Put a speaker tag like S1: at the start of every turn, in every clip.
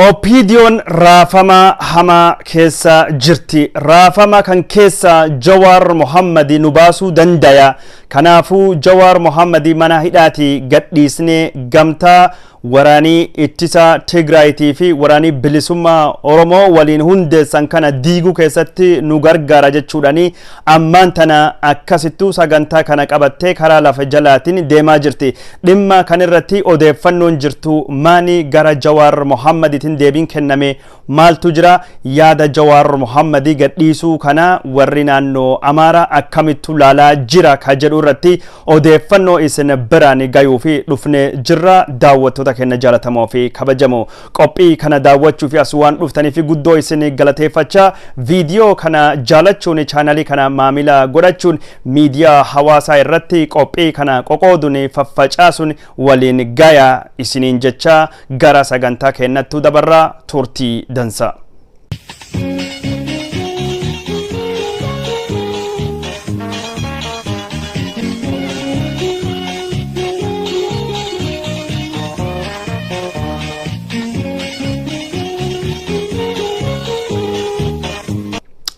S1: OPDO'n raafama hamaa keessa jirti. Raafama kan keessa Jawaar Mohammadi nu baasuu dandaya. Kanaafuu Jawaar Mohammadi mana hidhaatii gadhiisnee gamtaa waraanii ittisa Tigraayitii fi waraanii bilisummaa Oromoo waliin hundeessan kana diiguu keessatti nu gargaara jechuudhani ammaan tana akkasittuu sagantaa kana qabattee karaa lafa jalaatiin deemaa jirti. Dhimma kanirratti odeeffannoon jirtu maani gara Jawaar Mohammadiitiin deebiin kenname maaltu jira? Yaada Jawaar Mohammadii gadhiisuu kana warri naannoo Amaaraa akkamittu laalaa jira ka jedhu irratti odeeffannoo isin biraan gayuu fi dhufne jirra. Daawwattoota keenya jaalatamoo fi kabajamoo, qophii kana daawwachuu fi as waan dhuftanii fi guddoo isin galateeffachaa, viidiyoo kana jaalachuun, chaanalii kana maamila godhachuun, miidiyaa hawaasaa irratti qophii kana qoqooduun faffacaasuun waliin gaya isiniin jechaa gara sagantaa keenyattuu dabarraa. Turtii dansa.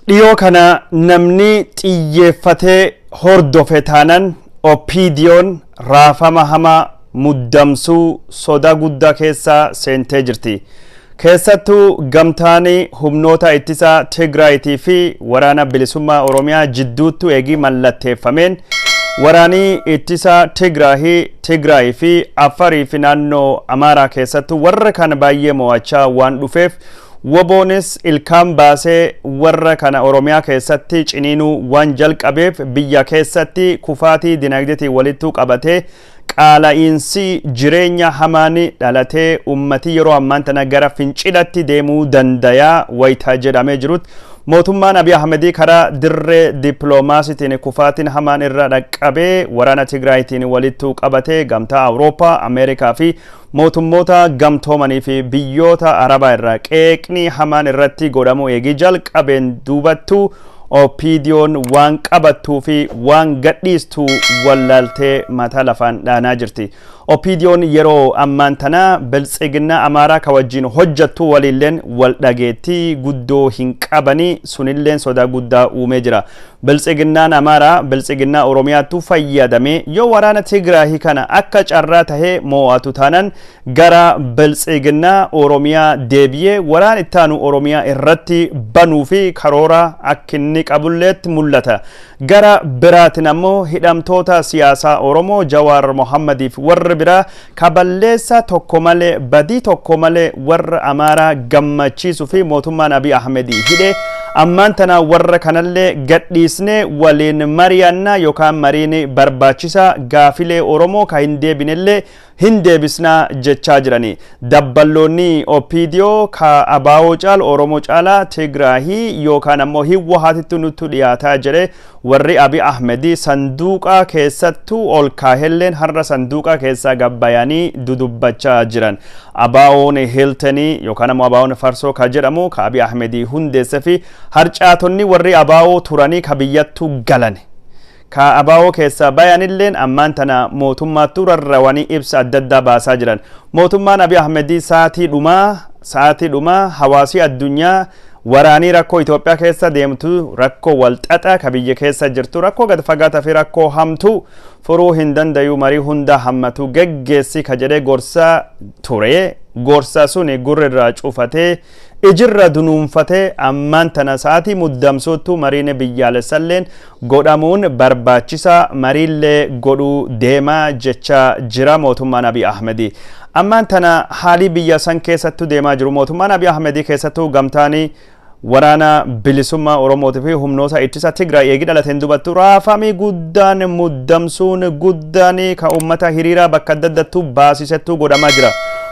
S1: Dhiyoo kana namni xiyyeeffatee hordofe taanan OPDO'n raafama hamaa muddamsuu sodaa guddaa keessa seentee jirti. Keessattuu gamtaan humnoota ittisa Tigraayitii fi waraana bilisummaa Oromiyaa jidduutti eegii mallatteeffameen waraanii ittisa Tigraay fi Afarii fi naannoo Amaaraa keessattuu warra kana baay'ee mo'achaa waan dhufeef, woboonis ilkaan baasee warra kana Oromiyaa keessatti ciniinuu waan jalqabeef, biyya keessatti kufaatii dinagdeetiin walittuu qabatee qaala'iinsi jireenya hamaan dhalatee ummati yeroo ammaan tana gara fincilatti deemuu dandayaa wayitaa jedhamee jirutti, mootummaan Abiy Ahmedii karaa dirree dippiloomaasiitiin kufaatiin hamaan irra dhaqqabee waraana Tigraayitiin walittuu qabatee gamtaa Awurooppaa, Ameerikaa fi mootummoota gamtoomanii fi biyyoota Arabaa irraa qeeqni hamaan irratti godhamuu eegii jalqabeen duubattuu OPDO'n waan qabattuu fi waan gadhiistuu wallaaltee mataa lafaan dhaanaa jirti. OPDO'n yeroo ammaan tana biltsiginnaa Amaaraa ka wajjin hojjettu waliilleen wal dhageettii guddoo hin qabanii, sunilleen sodaa guddaa uumee jira. Biltsiginnaan Amaaraa biltsiginnaa Oromiyaattu fayyadamee yoo waraana Tigraahii kana akka carraa tahee mo'atu taanan gara biltsiginnaa Oromiyaa deebi'ee waraan ittaanu Oromiyaa irratti banuu fi karoora akka inni qabulleetti mul'ata. Gara biraatiin ammoo hidhamtoota siyaasaa Oromoo Jawaar Mohammadiif warri biraa kaballeessa tokko malee, badii tokko malee warra Amaaraa gammachiisuu fi mootummaan Abiy Ahmedii hidhe, ammaan tana warra kanallee gadhiisnee waliin mari'annaa yookaan mariin barbaachisaa, gaafilee Oromoo ka hin deebinellee hin deebisnaa jechaa jirani. Dabballoonni OPDO ka Abaawoo caalu Oromoo caalaa Tigraahii yookaan ammoo Hiwwahaatitti nutti dhiyaataa jedhe warri Abiy Ahmedii sanduuqa keessattuu ol kaahelleen har'a sanduuqa keessaa gabbayanii dudubbachaa jiran. Abaawoon Hiltenii yookaan ammoo Abaawoon Farsoo ka jedhamu ka Abiy Ahmedii hundeesse fi harcaatonni warri Abaawoo turanii ka biyyattuu galan. Ka Abaawoo keessaa bayanilleen ammaan tana mootummaattuu rarrawanii ibsa adda addaa baasaa jiran. Mootummaan Abiy Ahmedii sa'aatii dhumaa hawaasii addunyaa waraanii rakkoo Itoophiyaa keessa deemtu, rakkoo walxaxaa ka biyya keessa jirtu, rakkoo gad fagaataa fi rakkoo hamtuu furuu hin dandayu, marii hunda hammatu geggeessi ka jedhee gorsaa ture. Gorsa suni gurri irraa cufatee ijirra dunuunfatee ammaan tana sa'aatii muddamsuuttu mariin biyyaalessalleen godhamuun barbaachisaa, mariillee godhuu deemaa jechaa jira mootummaan Abiy Ahmedii. Ammaan tana haalii biyya san keessattuu deemaa jiru, mootummaan Abiy Ahmedii keessattuu gamtaanii waraana bilisummaa Oromootii fi humnoota ittisa Tigraay eegi dhalateen dubattu raafamii guddaan, muddamsuun guddaan ka uummata hiriiraa bakka adda addattuu baasisettuu godhamaa jira.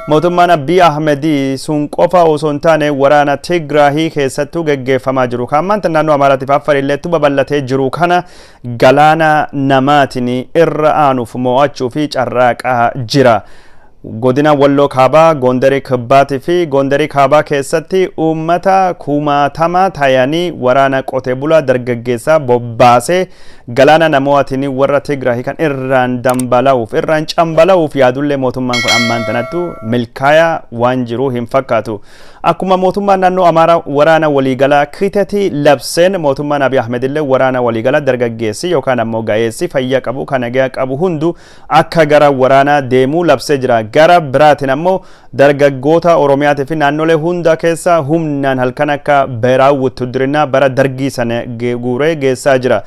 S1: Mootummaan Abiy Ahmedii sun qofa osoo hin taane waraana Tigraahii keessattuu geggeeffamaa jiru. Kan ammaan naannoo Amaaraatiif Affarilleettu babal'atee jiru kana galaana namaatiin irra aanuuf mo'achuu fi carraaqaa jira. Godina Walloo Kaabaa, Gondarii Kibbaatii fi Gondarii Kaabaa keessatti uummata kumaatama tayanii waraana qotee bulaa dargaggeessaa bobbaasee galaana namootiin warra Tigraay kan irraan dambala'uuf irraan cambala'uuf yaadullee mootummaan kun ammaan tanattu milkaayaa waan jiru hin fakkaatu. Akkuma mootummaan naannoo Amaaraa waraana waliigalaa kitatii labseen, mootummaan Abiy Ahmed illee waraana waliigalaa dargaggeessi yookaan ammoo ga'eessi fayyaa qabu kan nagaa qabu hundu akka gara waraanaa deemuu labsee jira. Gara biraatiin ammoo dargaggoota Oromiyaatii fi naannolee hunda keessa humnaan halkan akka beeraawwattu dirinnaa bara dargii sana guuree geessaa jira.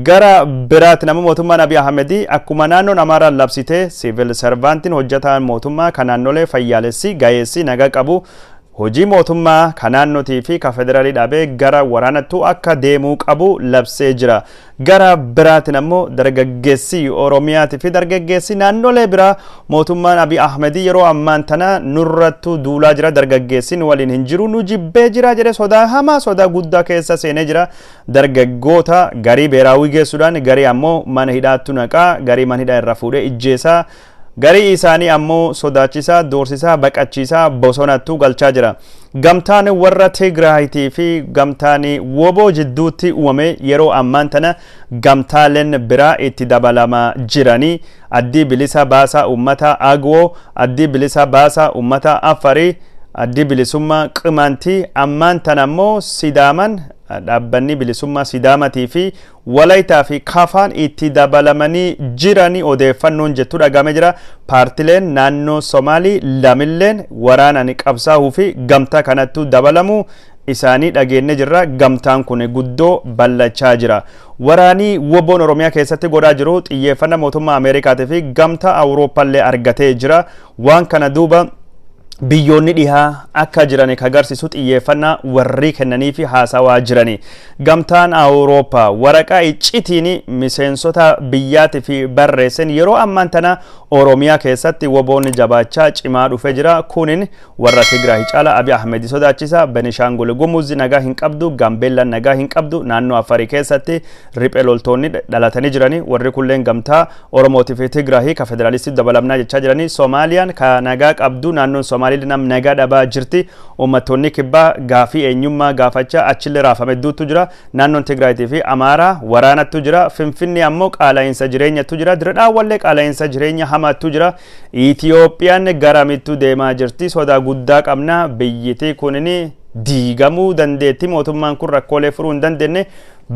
S1: Gara biraatiin ammoo mootummaan Abiy Ahmed akkuma naannoon Amaaraa labsitee, siivil servaantiin hojjetaan mootummaa kan naannolee fayyaalessi ga'eessi nagaa qabu hojii mootummaa kan naannootii fi kan federaalii dhaabee gara waraanattu akka deemuu qabu labsee jira. Gara biraatiin ammoo dargaggeessi Oromiyaatii fi dargaggeessi naannolee biraa mootummaan Abiy Ahmed yeroo ammaan tana nurrattu duulaa jira, dargaggeessi nu waliin hin jiru, nu jibbee jira jedhe sodaa hamaa sodaa guddaa keessa seenee jira. Dargaggoota garii beeraawwii geessuudhaan, garii ammoo mana hidhaattu naqaa, garii mana hidhaa irraa fuudhee ijjeesaa, garii isaanii ammoo sodaachisaa, doorsisaa, baqachiisaa bosonattuu galchaa jira. Gamtaan warra Tigraayitii fi gamtaan Woboo jidduutti uumame yeroo ammaan tana gamtaaleen biraa itti dabalamaa jiranii, Addii Bilisa Baasaa Uummata Agwoo, Addii Bilisa Baasaa Uummata Afarii, Addii Bilisummaa Qimaantii, ammaan tana ammoo Sidaaman dhaabbanni bilisummaa Sidaamatii fi Walayitaa fi Kafaan itti dabalamanii jiranii odeeffannoon jettu dhagame jira. Paartileen naannoo Somaalii lamilleen waraanaan qabsaa'uu fi gamtaa kanattu dabalamu isaanii dhageenye jirra. Gamtaan kun guddoo ballachaa jira. Waraanii Woboon Oromiyaa keessatti godhaa jiru xiyyeeffannaa mootummaa Ameerikaatii fi gamtaa Awurooppaallee argatee jira. Waan kana duuba biyyoonni dhihaa akka jiran ka agarsiisu xiyyeeffannaa warri kennanii fi haasawaa jirani. Gamtaan Awurooppaa waraqaa iccitiin miseensota biyyaatii fi barreessan yeroo ammaan tana Oromiyaa keessatti Woboon jabaachaa cimaa dhufee jira. Kunin warra Tigraay caala Abiy Ahmed sodaachisa. Benishaangul Gumuz nagaa hin qabdu, Gaambeellaan nagaa hin qabdu, naannoo Afarii keessatti riphee loltoonni dhalatanii jirani. Warri kulleen gamtaa Oromootii fi Tigraay ka federaalistii dabalamnaa jechaa jirani. Soomaaliyaan ka nagaa qabdu, naannoon Somaalii nam nagaa dhabaa jirti. Uummattoonni kibbaa gaafii eenyummaa gaafachaa achillee raafame hedduutu jira. Naannoon Tigraayitii fi Amaaraa waraanattu jira. Finfinni ammoo qaala'insa jireenyatu jira. Diradhaawwallee qaala'insa jireenya hamaattu jira. Itiyoophiyaan garamittu deemaa jirti? Sodaa guddaa qabna. Biyyittii kunin diigamuu dandeetti. Mootummaan kun rakkoolee furuu hin dandeenye,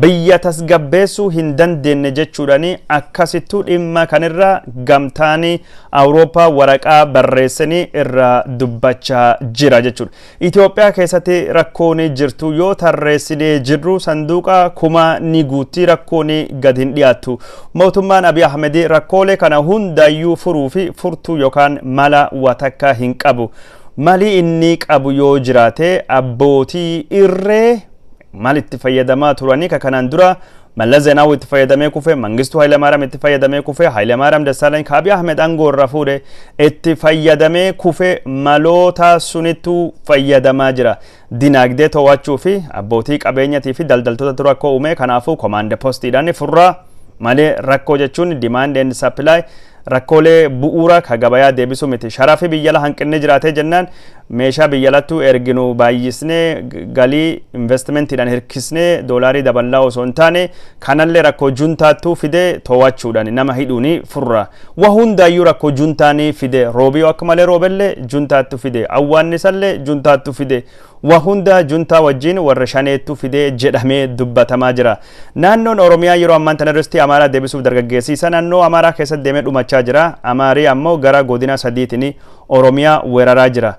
S1: biyya tasgabbeessuu hin dandeenye jechuudhaan akkasittuu dhimma kanirra gamtaan Awurooppaa waraqaa barreessanii irraa dubbachaa jira jechuudha. Itoophiyaa keessatti rakkoon jirtu yoo tarreessinee jirru sanduuqa kuma ni guutti, rakkoon gad hin dhiyaattu. Mootummaan Abiy Ahmed rakkoolee kana hundayyuu furuu fi furtuu yookaan mala watakka hin qabu. Mali inni qabu yoo jiraate abbootii irree maal itti fayyadamaa turanii ka kanaan dura Mallas Zeenaawwi itti fayyadamee kufe, Mangistuu Hayilamaariyaam itti fayyadamee kufe, Hayilamaariyaam Dassaalany ka Abiy Ahmed aangoo irraa fuudhe itti fayyadamee kufe, maloota sunittu fayyadamaa jira. Dinaagdee to'achuu fi abbootii qabeenyatii fi daldaltoota rakkoo uume, kanaafuu komaande postiidhaan furraa malee rakkoo jechuun demand and supply rakkoolee bu'uura ka gabayaa deebisuu miti. Sharafi biyya ala hanqinni jiraatee jennaan meeshaa biyya alattuu erginu baay'isnee galii investimentiidhaan hirkisnee doolaarii daballaa osoo hin taane, kanallee rakkoo juntaattuu fide to'achuudhaan nama hidhuuni furra. Wa hundaayyuu rakkoo juntaanii fide. Roobii akka malee roobellee juntaattu fide, awwaannisallee juntaattu fide, wa hunda juntaa wajjin warra shaneettu fide jedhamee dubbatamaa jira. Naannoon Oromiyaa yeroo ammaan tana irratti Amaaraa deebisuuf dargaggeessiisa naannoo Amaaraa keessatti deemee dhumachaa jira. Amaarii ammoo gara godina sadiitiin Oromiyaa weeraraa jira.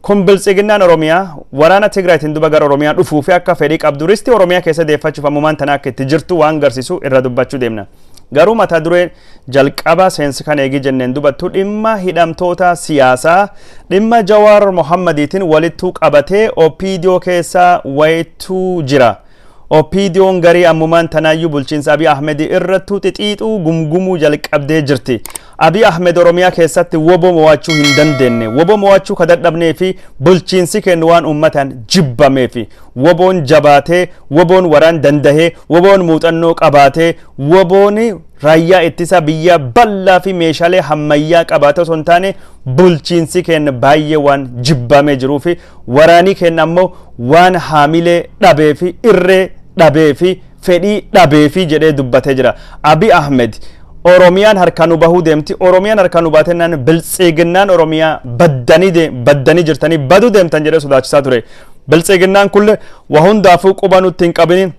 S1: Kun biltsiginnaan Oromiyaa waraana Tigraayitiin duba gara Oromiyaa dhufuu fi akka fedhii qabdu, risti Oromiyaa keessa deeffachuuf ammumaan tana akka itti jirtu waan garsiisu irra dubbachuu deemna. Garuu mata duree jalqaba seensi kan eegi jenneen dubattu dhimma hidhamtoota siyaasaa, dhimma Jawaar Mohammadiitiin walittuu qabatee OPDO keessa wayituu jira. OPDOon garii ammumaan tanaayyuu bulchiinsa Abiy Ahmed irrattuu xixiixuu gumgumuu jalqabdee jirti. Abiy Ahmed Oromiyaa keessatti Woboo mo'achuu hin dandeenye. Woboo mo'achuu ka dadhabnee fi bulchiinsi kennu waan uummataan jibbamee fi Woboon jabaatee, Woboon waraan dandahee, Woboon muuxannoo qabaatee, Woboon Raayyaa ittisa biyya bal'aa fi meeshaalee ammayyaa qabaate osoo hin taane bulchiinsi keenya baay'ee waan jibbamee jiruu fi waraanii keenya ammoo waan haamilee dhabee fi irree dhabee fi fedhii dhabee fi jedhee dubbatee jira. Abiy Ahmed Oromiyaan harkaan nu bahuu deemti. Oromiyaan harkaan nu baatennaan biltsiginnaan Oromiyaa baddanii jirtanii baduu deemtan jedhee sodaachisaa ture. Biltsiginnaan kulle waa hundaafuu quba nutti hin qabinin,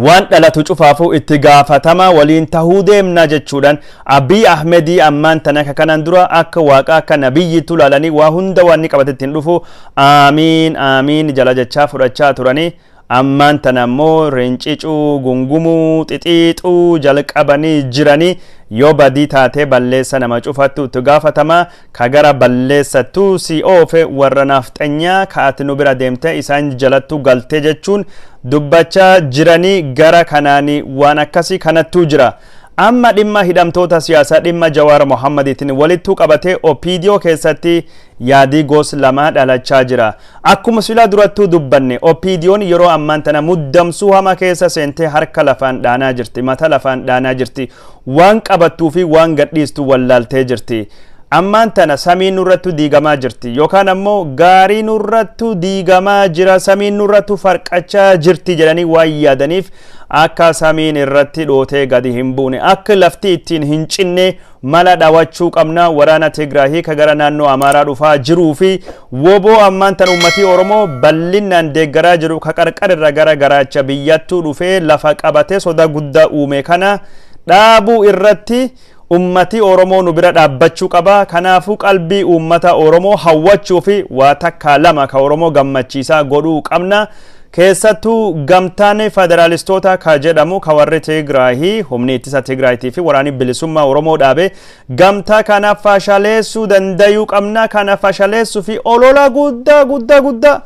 S1: waan dhalatu cufaafuu itti gaafatama waliin tahuu deemna jechuudhaan Abiy Ahmedii ammaan tana akka kanaan dura akka waaqa akka nabiyyiitti ilaalanii waa hunda waan inni qabate ittiin dhufu aamiin aamiin jala jechaa fudhachaa turanii, ammaan tana ammoo rincicuu, gungumuu, xixiixuu jalqabanii jiranii. Yoo badii taatee balleessa nama cufattu itti gaafatama, ka gara balleessattu si oofe warra naafxanyaa, ka ati nu bira deemte isaan jalattu galtee jechuun dubbachaa jiranii. Gara kanaanii waan akkasii kanattuu jira. Amma dhimma hidhamtoota siyaasaa, dhimma Jawaar Mohammadiitiin walittuu qabatee OPDO keessatti yaadii gos lama dhalachaa jira. Akkuma silaa durattuu dubbanne, OPDOn yeroo ammaan tana muddamsuu hama keessa seentee harka lafaan dhaanaa jirti, mata lafaan dhaanaa jirti, waan qabattuu fi waan gadhiistu wallaaltee jirti. Ammaan tana samiin nurrattu diigamaa jirti yookaan ammoo gaarii nurrattu diigamaa jira, samiin nurrattu farqachaa jirti jedhanii waan yaadaniif, akka samiin irratti dhootee gadi hin buune, akka lafti ittiin hin cinne mala dhawachuu qabna. Waraana Tigraahii ka gara naannoo Amaaraa dhufaa jiruu fi woboo ammaan tan uummatii Oromoo bal'inaan deeggaraa jiru, ka qarqarirra gara garaacha biyyattuu dhufee lafa qabatee soda guddaa uume kana dhaabuu irratti ummati Oromoo nu bira dhaabbachuu qaba. Kanaafuu qalbii uummata Oromoo hawwachuu fi waa takka lama ka Oromoo gammachiisaa godhuu qabna. Keessattuu gamtaan federaalistoota ka jedhamu, ka warri Tigraahii, humni ittisa Tigraayitii fi waraanni bilisummaa Oromoo dhaabe, gamtaa kana fashaleessuu dandayuu qabna. Kana fashaleessuu fi olola guddaa guddaa guddaa,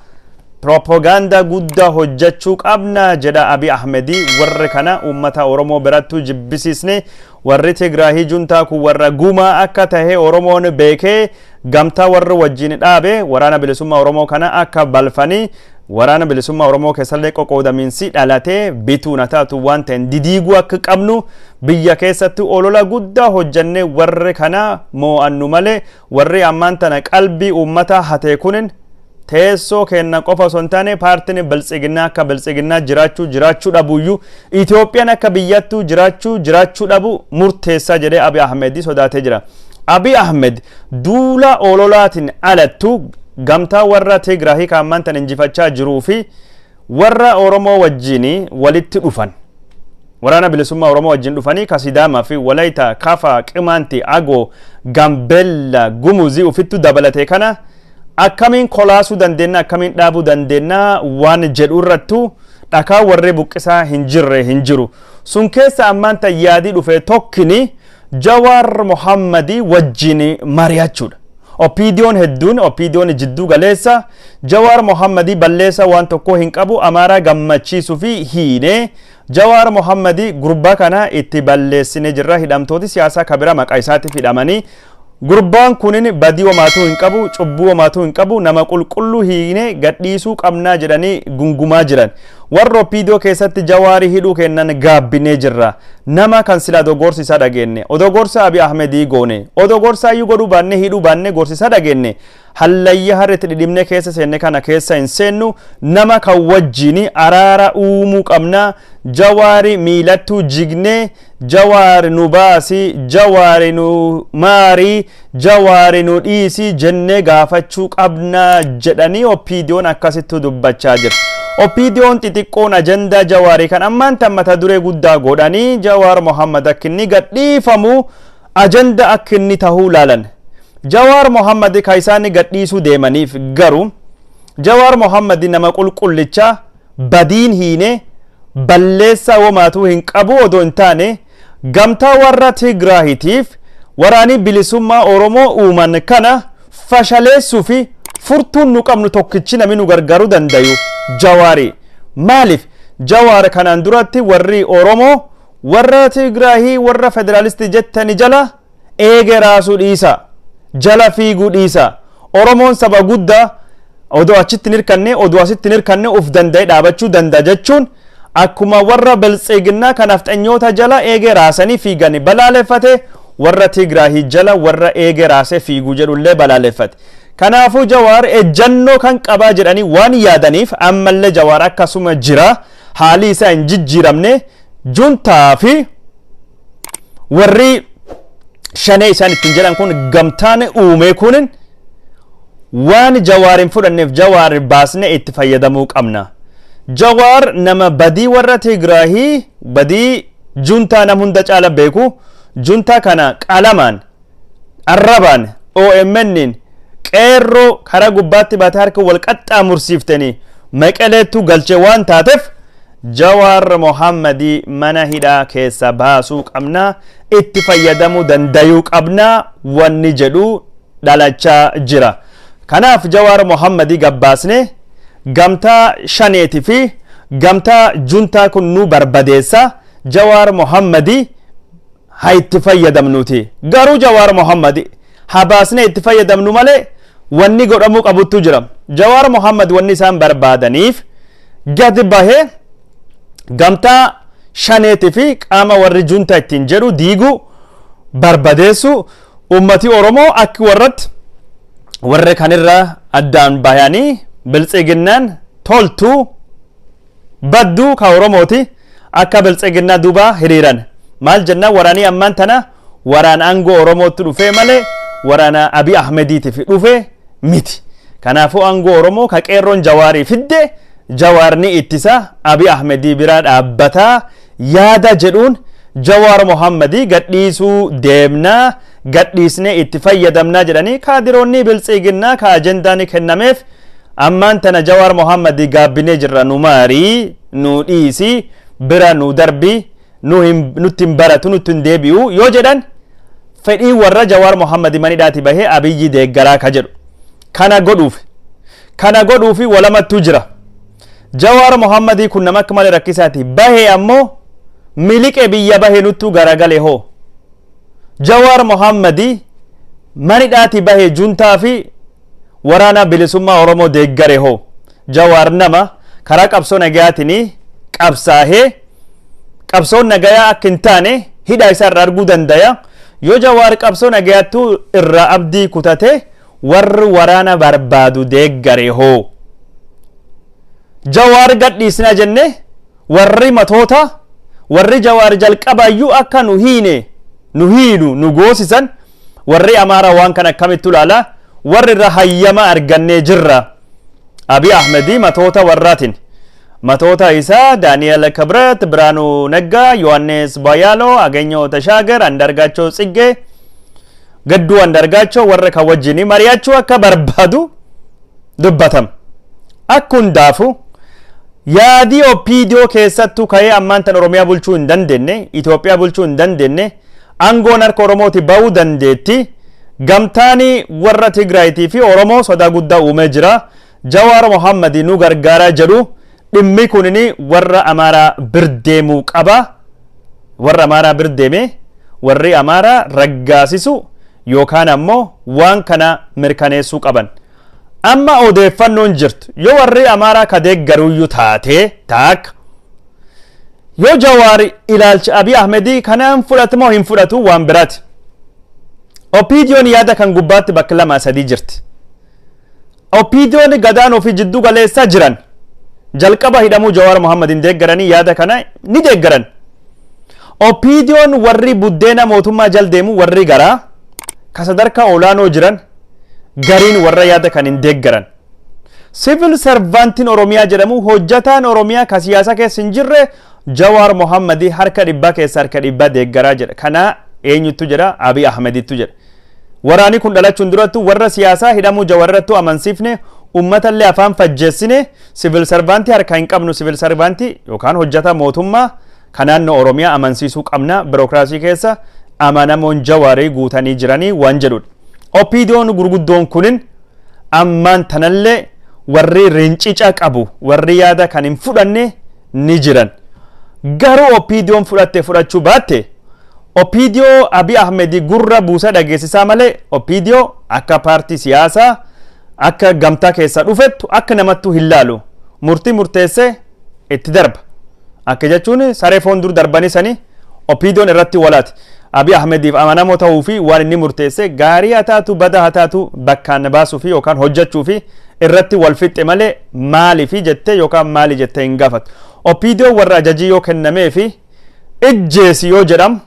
S1: propagaandaa guddaa hojjechuu qabna jedha Abiy Ahmedii. Warri kana uummata Oromoo birattuu jibbisiisne, warri Tigraahii juntaa kun warra gumaa akka tahe Oromoon beekee, gamtaa warri wajjin dhaabe waraana bilisummaa Oromoo kana akka balfanii, waraana bilisummaa Oromoo keessallee qoqoodamiinsi dhalatee bituu na taatu waan ta'een didiiguu akka qabnu, biyya keessatti olola guddaa hojjannee warri kana moo'annu malee, warri ammaan tana qalbii uummata hatee kunin teessoo kenna qofa osoo hin taane paartiin biltsiginnaa akka biltsiginnaa jiraachuu dhabuyyuu, Itoophiyaan akka biyyattuu jiraachuu dhabu murteessaa jedhee Abiy Ahmed sodaatee jira. Abiy Ahmed duula ololaatiin alattu gamtaa warra Tigraahii kan ammaan tan injifachaa jiruu fi warra Oromoo wajjin walitti dhufan, waraana bilisummaa Oromoo wajjin dhufanii ka Sidaamaa fi Walayita, Kafa, Qimaanti, Agoo, Gambeella, Gumuzii ufittu dabalatee kana akkamiin kolaasuu dandeenya, akkamiin dhaabuu dandeenya waan jedhu irrattu dhakaa warri buqqisaa hin jirre hin jiru. Sun keessa ammaan tan yaadii dhufe tokkini Jawaar Mohammadii wajjin mari'achuudha. OPDOn hedduun, OPDOn jidduu galeessa, Jawaar Mohammadii balleessa waan tokko hin qabu, Amaaraa gammachiisuu fi hiine. Jawaar Mohammadii gurbaa kana itti balleessine jirra, hidhamtooti siyaasaa kabira maqaa isaatiif hidhamanii, gurbaan kunin badii homaatuu hin qabu, cubbuu homaatuu hin qabu, nama qulqulluu hiine gadhiisuu qabnaa jedhanii gungumaa jiran. Warra OPDO keessatti Jawaarii hidhuu kennan gaabbinee jirra. Nama kan sila dogorsi isaa dhageenye, odoo gorsa Abiy Ahmedii goone, odoo gorsa iyyuu godhuu baanne, hidhuu baanne, gorsi isaa dhageenye, hallayya harreetti dhidhimne keessa seenne kana keessa hin seennu. Nama kan wajjin araara uumuu qabna. Jawaari miilattuu jigne, Jawaari nu baasi, Jawaari nu maarii, Jawaari nu dhiisi jennee gaafachuu qabna jedhanii OPDOn akkasittu dubbachaa jirti. OPDOn xixiqqoon ajandaa Jawaarii kan ammaan tan mata duree guddaa godhanii Jawaar Mohammad akka inni gadhiifamu ajanda akka inni tahuu laalan. Jawaar Mohammad ka isaan gadhiisuu deemaniif garuu Jawaar Mohammad nama qulqullichaa badiin hiine, balleessaa womaatuu hin qabu odoo hin taane, gamtaa warra Tigraahitiif waraanii bilisummaa Oromoo uuman kana fashaleessuu fi furtuun nu qabnu tokkichi namni nu gargaaruu dandayu Jawaari. Maaliif Jawaar kanaan duratti warri Oromoo warra Tigraahii warra federaalistii jettani jala eege raasuu dhiisa, jala fiiguu dhiisa. Oromoon saba guddaa, odoo achitti hin hirkanne, odoo asitti hin hirkanne uf danda'e dhaabachuu danda'a jechuun Akkuma warra Biltsiginnaa kan nafxanyoota jala eegee raasanii fiigani balaaleffate, warra Tigraahii jala warra eegee raasee fiiguu jedhullee balaaleffate. Kanaafuu Jawaar ejjannoo kan qabaa jedhanii waan yaadaniif ammallee Jawaar akkasuma jira, haalli isaa hin jijjiiramne, juntaa fi warri shanee isaan ittiin jedhan kun gamtaan uumee kunin waan Jawaar hin fudhanneef Jawaar baasne itti fayyadamuu qabna. Jawaar nama badii warra Tigraahii, badii juntaa nam hunda caala beeku, juntaa kana qalamaan, arrabaan, OMN'n qeerroo karaa gubbaatti baatee harka wal qaxxaamursiiftanii Maqaleettu galchee waan taateef Jawaar Mohammadii mana hidhaa keessa baasuu qabna, itti fayyadamuu dandayuu qabna wanni jedhu dhalachaa jira. Kanaaf Jawaar Mohammadii gabbaasne gamtaa shaneetii fi gamtaa juntaa kun nu barbadeessa, Jawaar Mohammadii haa itti fayyadamnuti. Garuu Jawaar Mohammadii haa baasnee itti fayyadamnu malee wanni godhamuu qabuttu jira. Jawaar Mohammad wanni isaan barbaadaniif gadi bahee gamtaa shaneetii fi qaama warri juntaa ittiin jedhu diiguu barbadeessu, ummati Oromoo akki warratti warra kanirra addaan bahanii Biltsiginnaan toltuu badduu ka Oromooti akka Biltsiginnaa duuba hiriiran. Maal jennaan, waraanii ammaan tana waraan aangoo Oromootti dhufee malee waraana Abiy Ahmediitiif dhufe miti. Kanaafuu aangoo Oromoo ka qeerroon Jawaarii fidde Jawaarni ittisa, Abiy Ahmedii biraa dhaabbataa yaada jedhuun Jawaar Mohammadii gadhiisuu deemnaa, gadhiisnee itti fayyadamnaa jedhanii kaadiroonni Biltsiginnaa ka ajendaan kennameef ammaan tana Jawaar Mohammadii gaabbinee jirra, nu maarii, nu dhiisi, bira nu darbi, nutti hin baratu, nutti hin deebi'u yoo jedhan, fedhii warra Jawaar Mohammadii manidhaati bahee Abiyyi deeggaraa ka jedhu kana godhuufi walamattuu jira. Jawaar Mohammadii kun nama akka malee rakkisaati. Bahee ammoo miliqe biyya bahee nuttuu garagale hoo. Jawaar Mohammadii manidhaati bahee juntaa fi waraana bilisummaa Oromoo deeggare hoo. Jawaar nama karaa qabsoo nagayaatiin qabsaahee qabsoon nagayaa akka hin taane hidha isaa irraa arguu dandaya. Yoo Jawaar qabsoo nagayaattuu irraa abdii kutate warri waraana barbaadu deeggare hoo. Jawaar gadhiisna jenne, warri matoota warri Jawaar jalqabaayyuu akka nu hiine, nu hiinu, nu goosisan, warri Amaaraa waan kana akkamitti ilaala? Warri irra hayyama argannee jirra. Abiy Ahmedii matoota warraatiin, matoota isaa Daani'el Kibret, Biraanuu Naggaa, Yohannes Bayaaloo, Aganyoo Tashaagar, Andargaachoo Tsiggee, Gadduu Andargaachoo warra kan wajjin mari'achuu akka barbaadu dubbatama. Akka hundaafu yaadii OPDO keessattuu ka'ee ammaan tan Oromiyaa bulchuu hin dandeenye, Itoophiyaa bulchuu hin dandeenye, aangoon harka Oromooti ba'uu dandeetti. Gamtaan warra Tigraayitii fi Oromoo sodaa guddaa uumee jira. Jawaar Mohammadii nu gargaaraa jedhu, dhimmi kunini warra Amaaraa birdeemuu qaba. Warra Amaaraa birdeeme warri Amaaraa raggaasisu yookaan ammoo waan kana mirkaneessuu qaban. Amma odeeffannoon jirtu, yoo warri Amaaraa ka deeggaruyyuu taate taakka, yoo Jawaar ilaalcha Abiy Ahmedii kanaan fudhatu moo hin fudhatu waan biraati. OPDO'n yaada kan gubbaatti bakka lama sadii jirti. OPDO'n gadaan ofii jidduu galeessaa jiran jalqaba hidhamuu Jawaar Mohammadin deeggaranii yaada kana ni deeggaran. OPDO'n warri buddeena mootummaa jal deemu, warri garaa ka sadarkaa olaanoo jiran gariin warra yaada kan hin deeggaran. Civil servantiin Oromiyaa jedhamu, hojjataan Oromiyaa ka siyaasa keessa hin jirre, Jawaar Mohammadii harka 100 keessa harka 100 deeggaraa jedha. Kana eenyuttu jedha? Abiy Ahmedittu jedha. Waraanni kun dhalachuun durattu warra siyaasaa hidhamuu Jawaar irrattuu amansiifne, uummatallee afaan fajjeessine, civil servantii harka hin qabnu, civil servantii yookaan hojjata mootummaa kan naannoo Oromiyaa amansiisuu qabna, birookiraasii keessa amanamoon Jawaarii guutanii jiranii waan jedhudha. OPDO'n gurguddoon kunin ammaan tanallee warri rincica qabu, warri yaada kan hin fudhanne ni jiran. Garuu OPDO'n fudhatte fudhachuu baatte, OPDO Abiy Ahmed gurra buusa dhageessisaa malee, OPDO akka paartii siyaasaa akka gamtaa keessa dhufettu akka namattuu hin laalu. Murtii murteessee itti darba. Akka jechuun saree foon dur darbanii sanii OPDOn irratti walaati. Abiy Ahmediif amanamoo ta'uu fi waan inni murteesse gaarii haa taatu badaa haa taatu bakkaan baasuu fi yookaan hojjechuu fi irratti wal fixxe malee maaliifi jettee yookaan maali jettee hin gaafatu. OPDOn warra ajajii yoo kennamee fi ijjeesi yoo jedhamu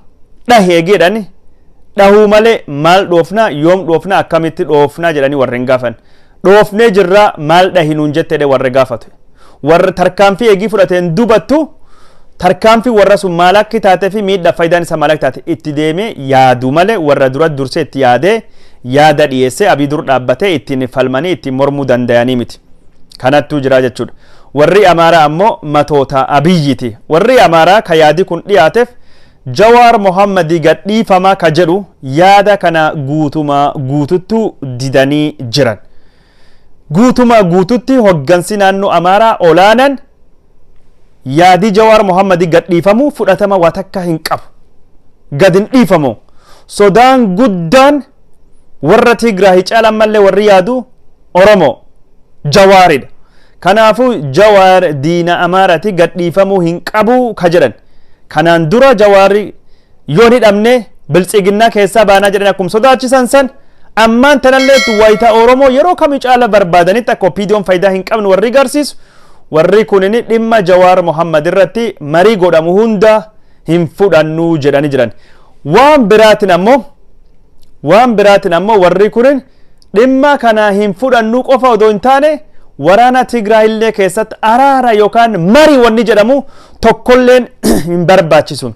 S1: dhahee jedhani dhahuu malee maal dhoofnaa, yoom dhoofnaa, akkamitti dhoofnaa jedhanii warra hin gaafan. Dhoofnee jirraa maal dhahi nuun jettee warra gaafatu. Warra tarkaanfii eegii fudhateen dubattu tarkaanfii warra sun maal akka taatee fi miidhaa faayidaan isaa maal akka taate itti deemee yaadu malee warra dura dursee itti yaadee yaada dhiyeessee Abiy dur dhaabbatee ittiin falmanii ittiin mormuu danda'anii miti. Kanattuu jira jechuudha. Warri Amaaraa ammoo matoota Abiyyiti. Warri Amaaraa ka yaadi kun dhiyaateef Jawaar Mohammadii gadhiifamaa ka jedhu yaada kana guutumaa guututtu didanii jiran. Guutumaa guututti hoggansi naannoo Amaaraa olaanan yaadi Jawaar Mohammadii gadhiifamuu fudhatama waa takka hin qabu. Gad hin dhiifamu. Sodaan guddaan warra Tigraay caalan mallee warri yaadu Oromoo Jawaaridha. Kanaafuu Jawaar diina Amaaraati gadhiifamuu hin qabu ka jedhan. Kanaan dura Jawaarri yoo ni dhabne biltsiginnaa keessaa baanaa jedhan akkuma sodaachisan san ammaan tanallee wayita Oromoo yeroo kamii caala barbaadanitti akka OPDOn faayidaa hin qabne warri garsiisu warri kunin dhimma Jawaar Mohammad irratti marii godhamu hunda hin fudhannu jedhanii jiran. Waan biraatiin ammoo warri kunin dhimma kana hin fudhannu qofa odoo hin taane waraana Tigraay illee keessatti araara yookaan marii wanni jedhamu tokkolleen hin barbaachisu.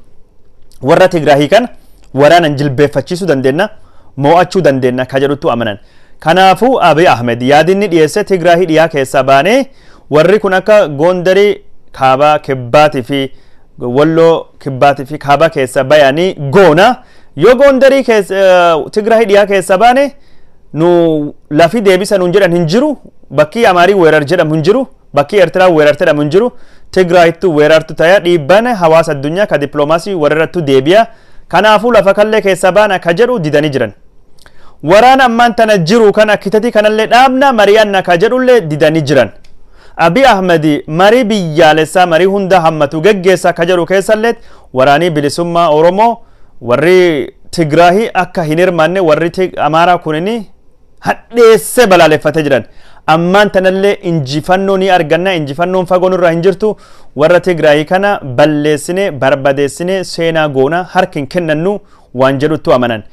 S1: Warra Tigraay kana waraanan jilbeeffachiisuu dandeenya, mo'achuu dandeenya ka jedhutu amanan. Kanaafuu Abiy Ahmed yaadinni dhiyeesse Tigraay dhiyaa keessaa baanee warri kun akka Gondarii kaabaa kibbaatii fi Walloo kibbaatii fi kaabaa keessa bayanii goona. Yoo Gondarii keessa Tigraay dhiyaa keessa baane nu lafi deebisa nuun jedhan hin jiru, bakki Amaarii weerar jedhamu hin jiru, bakki Eertiraa weerar jedhamu hin jiru, Tigraayittu weerartu ta'ee dhiibbaan hawaasa addunyaa ka dippiloomaasii warra deebi'a. Kanaafuu lafa kallee keessa baana ka jedhu didanii jiran. Waraana ammaan tana jiru kana kitatii kanallee dhaabna mari'anna ka jedhullee didanii jiran. Abiy Ahmed marii biyyaalessaa marii hunda hammatu geggeessaa ka jedhu keessallee waraanii bilisummaa Oromoo warri Tigraahii akka hin hirmaanne warri Amaaraa kunini hadheessee balaaleffatee jiran. Ammaan tanallee injifannoo ni arganna, injifannoon fagoo nurraa hin jirtu. Warra Tigraahii kana balleessine barbadeessine seenaa goona harka hin kennannu waan jedhutti amanan.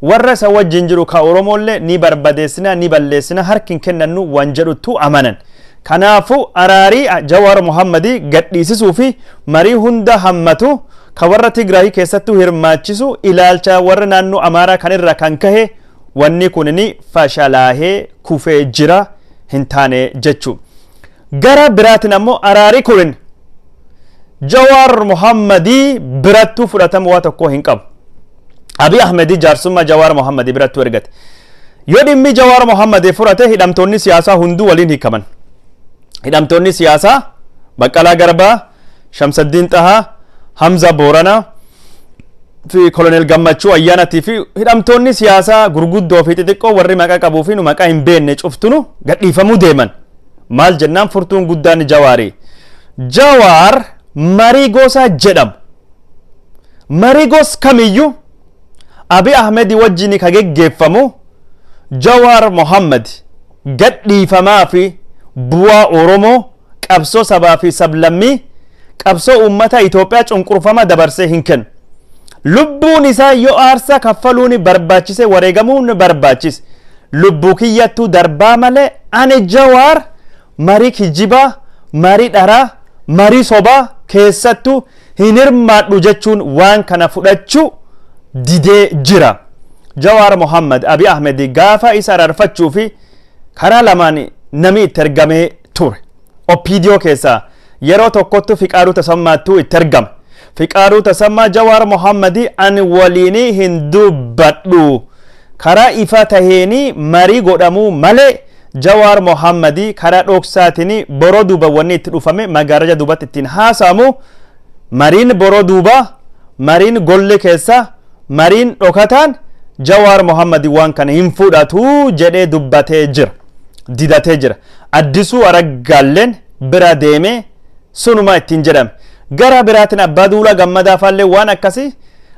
S1: Warra isa wajjin jiru ka Oromoollee ni barbadeessina ni balleessina harka hin kennannu waan jedhutti amanan. Kanaafuu araarii Jawaar Mohammadii gadhiisisuu fi marii hunda hammatu ka warra Tigraahii keessattuu hirmaachisu ilaalcha warra naannoo Amaaraa kanirraa kan kahe wanni kunini fashalaahee kufee jira hin taane jechuu. Gara biraatiin ammoo araarii kunin Jawaar Mohammadii birattuu fudhatama waa tokko hin qabu. Abiy Ahmedii jaarsummaa Jawaar Mohammadii birattuu ergate. Yoo dhimmi Jawaar Mohammadii furate hidhamtoonni siyaasaa hunduu waliin hiikaman. Hidhamtoonni siyaasaa Baqqalaa Garbaa, Shamsaddiin Xahaa, Hamza Booranaa fi Koloneel Gammachuu Ayyaanatii fi hidhamtoonni siyaasaa gurguddoo fi xixiqqoo warri maqaa qabuu fi nu maqaa hin beekne cuftunu gadhiifamuu deeman. Maal jennaan furtuun guddaan Jawaarii. Jawaar marii gosaa jedhamu. Marii gos kamiyyuu Abiy Ahmed wajjin ka geggeeffamu Jawaar Mohammad gadhiifamaa fi bu'aa Oromoo qabsoo sabaa fi sablammii qabsoo uummata Itoophiyaa cunqurfama dabarsee hin kennu. Lubbuun isaa yoo aarsaa kaffaluun barbaachise wareegamuun barbaachise lubbuu kiyyattuu darbaa malee ani Jawaar marii kijibaa, marii dharaa, marii sobaa keessattuu hin hirmaadhu jechuun waan kana fudhachuu didee jira. Jawaar Mohammad Abiy Ahmed gaafa isa araarfachuu fi karaa lamaan namni itti ergamee ture. OPDO keessaa yeroo tokkottu Fiqaaduu Tasammaattuu itti ergame. Fiqaaduu Tasammaa Jawaar Mohammadii ani waliin hin dubbadhu. Karaa ifa taheeni marii godhamuu malee Jawaar Mohammadii karaa dhoksaatiin boroo duuba wanni itti dhufame magaaraja duubatti ittiin haasamu mariin boroo duuba, mariin golle keessa, mariin dhokataan Jawaar Mohammadii waan kana hin fudhatu jedhee dubbatee jira. Didatee jira. Addisuu Araggaalleen bira deemee sunuma ittiin jedhame. Gara biraatiin Abbaa Duulaa Gammadaa faallee waan akkasii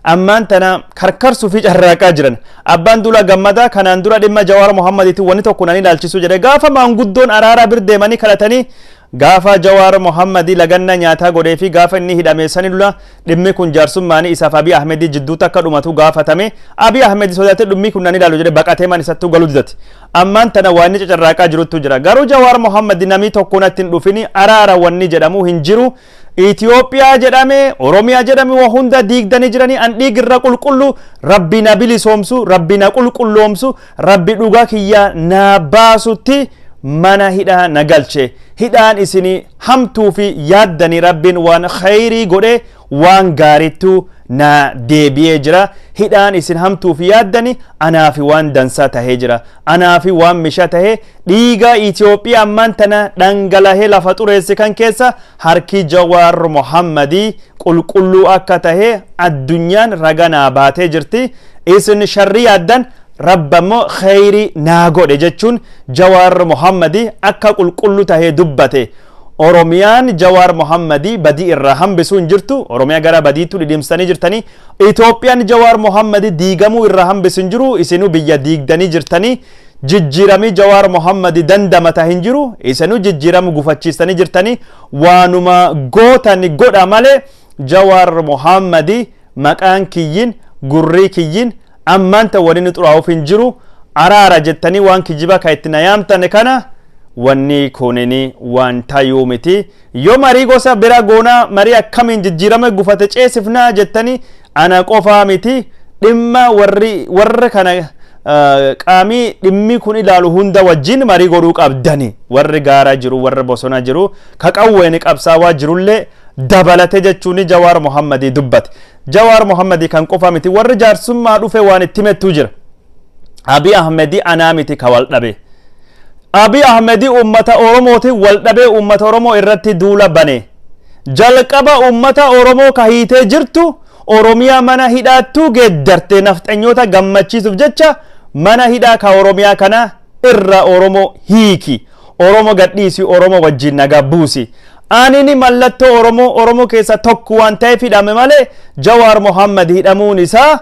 S1: ammaan tana karkarsuu fi carraaqaa jiran. Abbaan Duulaa Gammadaa kanaan dura dhimma Jawaar Mohammadiitiin wanni tokko nan ilaalchisu jedhe. Gaafa maanguddoon araaraa bir deemanii kadhatanii, gaafa Jawaar Mohammadii laganna nyaataa godhee fi gaafa inni hidhame sani lula dhimmi kun jaarsummaanii isaaf Abiy Ahmedii jidduutti akka dhumatu gaafatame. Abiy Ahmedii sodaatee dhimmi kun nan ilaalu jedhe, baqatee man isattuu galuu didate. Ammaan tana waan inni carraaqaa jirutu jira. Garuu Jawaar Mohammadi namni tokko natti hin dhufini, araara wanni jedhamu hin jiru. Itoophiyaa jedhame, Oromiyaa jedhame, waa hunda diigdanii jiranii. An dhiigirra qulqullu, Rabbi na bilisoomsu, Rabbi na qulqulloomsu, Rabbi dhugaa kiyya na baasutti mana hidhaa na galche. Hidhaan isinii hamtuu fi yaaddanii Rabbiin waan khayrii godhe, waan gaarittu na deebi'ee jira. Hidhaan isin hamtuu fi yaaddani anaafi waan dansaa tahee jira, anaafi waan misha tahee. Dhiiga Itoophiyaa ammaan tana dhangalahee lafa xureesse kan keessa harki Jawaar Mohammadii qulqulluu akka tahee addunyaan raga naa baatee jirti. Isin sharrii yaaddan, Rabba immoo khayrii naa godhe jechuun Jawaar Mohammadii akka qulqullu tahee dubbate. Oromiyaan Jawaar Mohammadii badii irraa hambisuu hin jirtu. Oromiyaa gara badiitu dhidhimsanii jirtanii. Itoophiyaan Jawaar Mohammadii diigamuu irraa hambisu hin jiru. Isinuu biyya diigdanii jirtanii. Jijjiiramii Jawaar Mohammadii dandamata hin jiru. Isinuu jijjiiramu gufachiistanii jirtanii. Waanuma gootan godha malee Jawaar Mohammadii maqaan kiyyin gurrii kiyyin ammaan ta waliin xuraa'uuf hin jiru. Araara jettanii waan kijiba ka itti na yaamtan kana, wanni kunini waan tayuu miti. Yoo marii gosa bira goonaa, marii akkamiin jijjiirama gufate ceesifnaa jettanii, ana qofaa miti, dhimma warri warra kana qaamii dhimmi kun ilaalu hunda wajjin marii godhuu qabdani. Warri gaara jiru, warri bosona jiru, ka qawween qabsaawaa jirullee dabalate jechuun Jawaar Mohammadii dubbate. Jawaar Mohammadii kan qofa miti, warri jaarsummaa dhufe waan itti himettuu jira. Abiy Ahmedii anaa miti ka wal dhabe. Abiy Ahmedii ummata Oromooti wal dhabee ummata Oromoo irratti duula bane. Jalqaba ummata Oromoo ka hiitee jirtu Oromiyaa mana hidhaattuu geeddarte. Nafxanyoota gammachiisuuf jecha mana hidhaa ka Oromiyaa kana irra Oromoo hiiki. Oromoo gadhiisi, Oromoo wajjin nagaa buusi. Anini mallattoo Oromoo, Oromoo keessa tokko waan ta'eef hidhame malee Jawaar Mohammad hidhamuun isaa,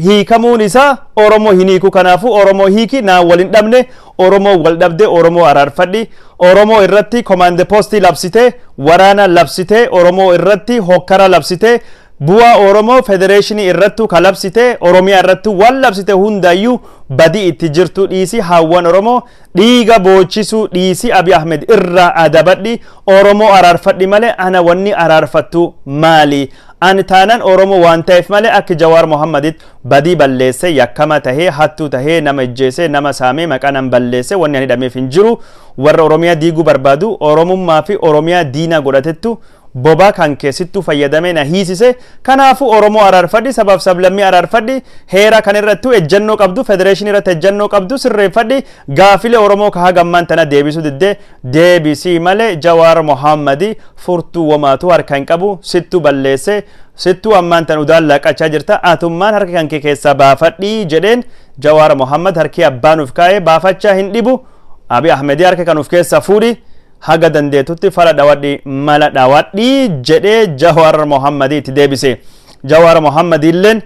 S1: hiikamuun isaa Oromoo hin hiiku. Kanaafuu Oromoo hiiki, naan wal hin dhabne. Oromoo wal dhabde Oromoo araarfadhi. Oromoo irratti komaande poostii labsite, waraana labsite, Oromoo irratti hokkara labsite, bu'aa Oromoo federeeshinii irrattu ka labsite, Oromiyaa irrattu waan labsite hundayyuu badii itti jirtu dhiisi. Hawwan Oromoo dhiiga boochisuu dhiisi. Abiy Ahmed irraa adabadhi, Oromoo araarfadhi malee ana wanni araarfattu maali? Ani taanan Oromoo waan ta'eef malee akka Jawaar Mohammaditti badii balleesse, yakkama tahee, hattuu tahee, nama ijjeese, nama saamee, maqaa nan balleesse wanni ani hidhameef hin jiru. Warra Oromiyaa diiguu barbaadu, Oromummaa fi Oromiyaa diina godhatettu bobaa kan keessittuu fayyadamee na hiisise. Kanaafuu Oromoo araarfadhi, sabaaf sablammii araarfadhi, heera kan irrattuu ejjannoo qabdu, federeeshinii irratti ejjannoo qabdu sirreeffadhi, gaafilee Oromoo ka hagammaan tana deebisuu diddee deebisii malee Jawaar Mohammadi furtuu womaatu harka hin qabu. Sittuu balleesse, sittuu ammaan tan udaan laaqachaa jirta, atummaan harka kan kee keessaa baafadhii jedheen. Jawaar Mohammad harki abbaan uf kaa'ee baafachaa hin dhibu. Abiy Ahmedii harka kan uf keessaa fuudhi, haga dandeetutti fala dhawadhi, mala dhawadhi jedhee Jawaar Mohammadii itti deebise. Jawaar Mohammadii illeen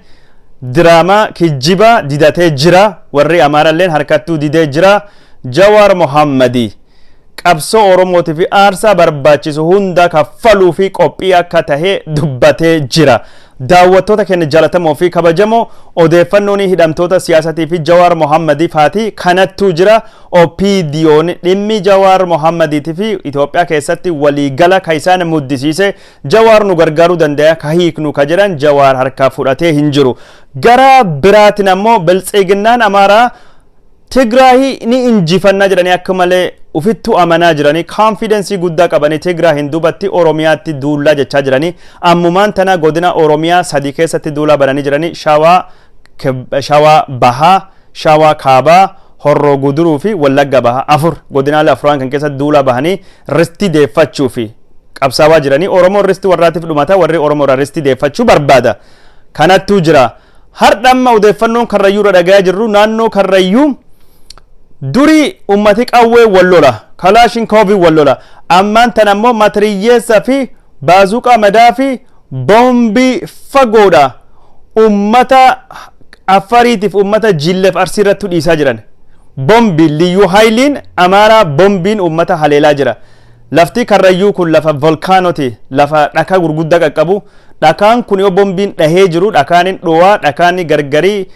S1: diraamaa kijjiba didatee jira. Warri Amaaralleen harkattuu didee jira. Jawaar Mohammadii qabsoo Oromootii fi aarsaa barbaachisu hunda kaffaluu fi qophii akka tahe dubbatee jira. Daawwattoota keenya jaalatamoo fi kabajamoo, odeeffannoon hidhamtoota siyaasatii fi Jawaar Mohammadii faati kanattuu jira. OPDO'n dhimmi Jawaar Mohammadiitii fi Itoophiyaa keessatti waliigala ka isaan muddisiise, Jawaar nu gargaaruu danda'a ka hiiknu ka jedhan Jawaar harkaa fudhatee hin jiru. Gara biraatiin ammoo Biltsiginnaan Amaaraa Tigraahii ni injifannaa jedhanii akka malee ufittuu amanaa jiranii, confidence guddaa qabanii Tigraahin duubatti Oromiyaatti duullaa jechaa jiranii. Ammumaan tana godina Oromiyaa 3 keessatti duulaa bananii jiranii: Shawaa Bahaa, Shawaa Kaabaa, Horroo Guduruu fi Wallagga Bahaa, afur, godinaalee afuran kan keessatti duulaa bahanii ristii deeffachuu fi qabsaawaa jiranii. Oromoon ristii warraatiif dhumata, warri Oromoo irraa ristii deeffachuu barbaada. Kanattuu jira. Har'a amma odeeffannoon Karrayyuu irra dhagayaa jirru, naannoo Karrayyuu durii ummati qawwee wal lola, kalaashin koobii wal lola, ammaan tan ammoo matiriyyeessa fi Baazuqaa madaa fi boombii fagoodha ummata Affariitiif ummata Jilleef Arsii irratti dhiisaa jiran. Bombi liyyuu haayiliin Amaaraa bombiin ummata haleelaa jira. Lafti Karrayyuu kun lafa volkaanoti, lafa dhakaa gurguddaa qaqqabu. Dhakaan kun yoo bombiin dhahee jiru dhakaan hin dhowaa, dhakaan gargarii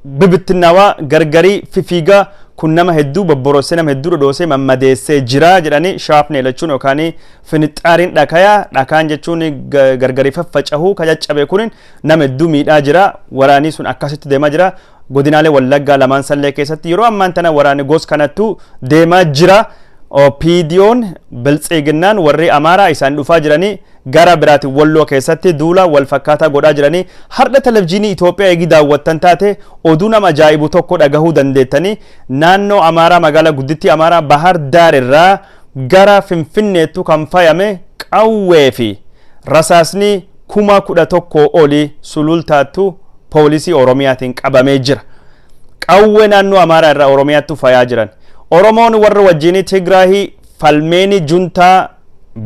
S1: bibittinnaawaa, gargarii fifiigaa kun nama hedduu bobborossee, nama hedduu dhodhoosee mammadeessee jira jedhanii. Shrapnel jechuun yookaan finixaariin dhakayaa, dhakaan jechuun gargarii faffacahuu ka caccabe kun nama hedduu miidhaa jira. Waraanii sun akkasitti deemaa jira. Godinaalee Wallaggaa lamaan sallee keessatti yeroo ammaan tana waraani gos kanattu deemaa jira. OPDO'n biltsiginnaan warri Amaaraa isaan dhufaa jiranii gara biraati Walloo keessatti duula wal fakkaataa godhaa jiranii. Har'a televizyiinii Itoophiyaa eegi daawwattan taate oduu nama ajaa'ibu tokko dhagahuu dandeettanii. Naannoo Amaaraa, magaalaa guddittii Amaaraa Bahar Daar irraa gara Finfinneettu kan fayame qawwee fi rasaasni 11,000 olii Sulultaattu poolisii Oromiyaatiin qabamee jira. Qawwee naannoo Amaaraa irraa Oromiyaattu fayaa jiran. Oromoon warra wajjinii Tigraahii falmeeni juntaa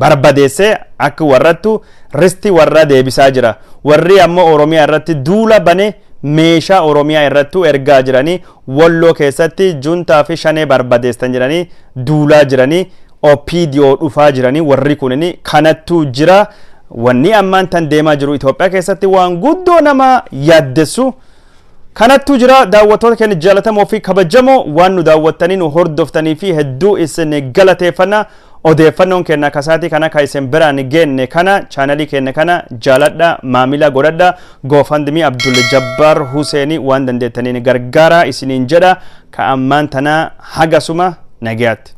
S1: barbadeessee akka warrattu risti warra deebisaa jira. Warri ammoo Oromiyaa irratti duula bane meeshaa Oromiyaa irrattu ergaa jiranii. Walloo keessatti juntaa fi Shanee barbadeessan jiranii duulaa jiranii OPDO dhufaa jiranii warri kunin kanattu jira. Wanni ammaan tan deemaa jiru Itoophiyaa keessatti waan guddoo nama yaaddessu kanattu jira. Daawwattoota keenya jaalatamoo fi kabajamoo, waan nu daawwattanii nu hordoftanii fi hedduu isin galateeffanna. Odeeffannoon keenya kasaatii kana ka isin biraan geenne kana, chaanalii keenya kana jaaladha, maamila godhadha. GoFundMe Abdul Jabbaar Huseenii waan dandeettaniin gargaara isiniin jedha. Ka ammaan tana hagasuma nagayaatti.